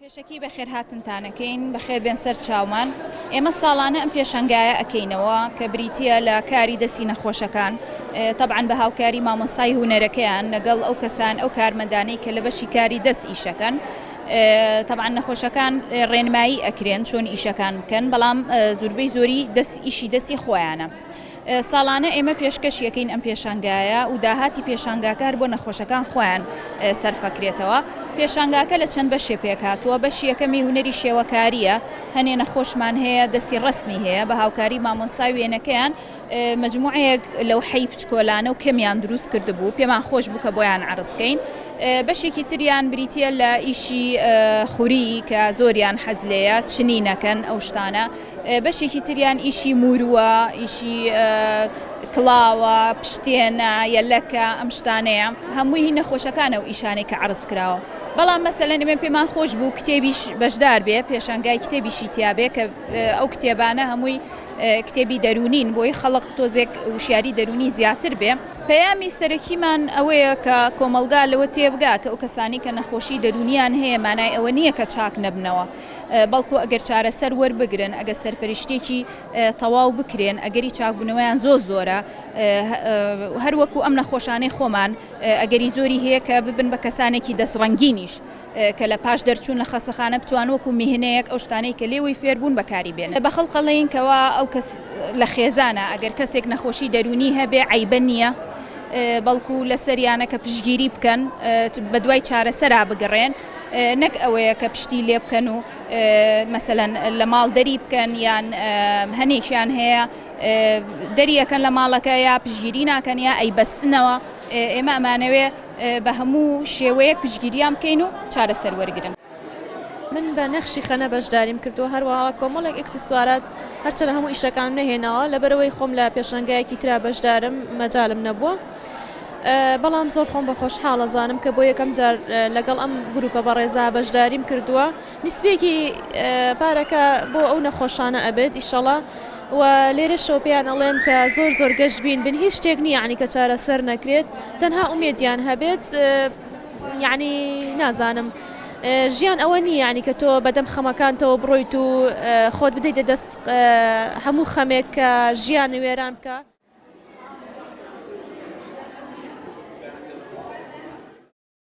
پێشەکی بەخێرهاتنتان ئەکەین، بەخێر بێن سەر چاومان. ئێمە ساڵانە ئەم پێشەنگایە ئەکەینەوە کە بریتییە لە کاری دەستی نەخۆشەکان، تەبعەن بە هاوکاری مامۆستای هونەرەکەیان لەگەڵ ئەو کەسان ئەو کارمەندانەی کە لە بەشی کاری دەست ئیشەکەن. تەبعەن نەخۆشەکان ڕێنمایی ئەکرێن چۆن ئیشەکان بکەن، بەڵام زوربەی زۆری دەست ئیشی دەستی خۆیانە. ساڵانە ئێمە پێشکەشی ئەکەین ئەم پێشانگایە و داهاتی پێشانگاکە هەر بۆ نەخۆشەکان خۆیان سەرف ئەکرێتەوە. پێشانگاکە لە چەند بەشێ پێکهاتووە، بەشی یەکەمی هونەری شێوەکارییە، هەنێ نەخۆشمان هەیە دەستی ڕەسمی هەیە، بە هاوکاری مامۆستای وێنەکەیان مەجموعەیەک لەوحەی بچکۆلانە و کەمیان دروست کردبوو، پێمان خۆش بوو کە بۆیان عەرز کەین. بەشێکی تریان بریتییە لە ئیشی خوری کە زۆریان حەز لێیە، چنینەکەن ئەو شتانە. بەشێکی تریان ئیشی مورووە، ئیشی کڵاوە، پشتێنە، یەلەکە، ئەم شتانەیە. هەمووی هی نەخۆشەکانە ئەو ئیشانەی کە عەرز کراوە. بەڵام مەسەلەن ئێمە پێمان خۆش بوو کتێبیش بەشدار بێ، پێشانگای کتێبیشی تیا بێ کە ئەو کتێبانە هەمووی کتێبی دەروونین بۆی خەڵک تۆزێک وشیاری دەروونی زیاتر بێ. پەیامی سەرەکیمان ئەوەیە کە کۆمەڵگا لەوە تێبگا کە ئەو کەسانەی کە نەخۆشی دەروونیان هەیە مانای ئەوە نییە کە چاک نەبنەوە. بەڵکو ئەگەر چارەسەر وەربگرن، ئەگەر سەرپەرشتیەکی تەواو بکرێن، ئەگەری چاکبوونەوەیان زۆر زۆرە، هەر وەکو ئەم نەخۆشانەی خۆمان ئەگەری زۆری هەیە کە ببن بە کەسانێکی دەستڕەنگینیش کە لە پاش دەرچوون لە خەسەخانە بتوان وەکو میهنەیەک ئەو شتانەی کە لێوەی فێربوون بەکاری بێنن. بە خەڵک ئەڵێین کەوا ئەو کەس لە خێزانە ئەگەر کەسێک نەخۆشی دەروونی هەبێ عەیبە نییە، بەڵکو لەسەریانە کە پشتگیری بکەن، بەدوای چارەسەرا بگەڕێن. نەک ئەوەیە کە پشتی لێ بکەن و مەسەلەن لە ماڵ دەری بکەن یان هەنێکیان هەیە دەری ئەکەن لە ماڵەکە یا پشتگیری ناکەن یا ئەیبەستنەوە ئێمە ئەمانەوێ بە هەموو شێوەیەک پشتگیریان بکەین و چارەسەر وەرگرن. من بە نەخشی خەنە بەشداریم کردووە هەروەها کۆمەڵێک ئیکسسوارات هەرچەندە هەموو ئیشەکانم نەهێناوە لەبەرئەوەی خۆم لە پێشانگایەکی ترا بەشدارم مەجالم نەبووە. بەڵام زۆر خۆم بە خۆشحاڵ ئەزانم کە بۆ یەکەم جار لەگەڵ ئەم گروپە بەڕێزا بەشداریم کردووە نیسبێکی پارەکە بۆ ئەو نەخۆشانە ئەبێت ئیشەڵا و لێرەشەوە پێیان ئەڵێم کە زۆر زۆر گەشبین بن هیچ شتێک نییە یعنی کە چارەسەر نەکرێت تەنها ئومێدیان هەبێت یعنی نازانم ژیان ئەوە نییە یعنی کە تۆ بەدەم خەمەکانتەوە بڕۆیت و خۆت بدەیتە دەست هەموو خەمێک کە ژیان وێران بکە.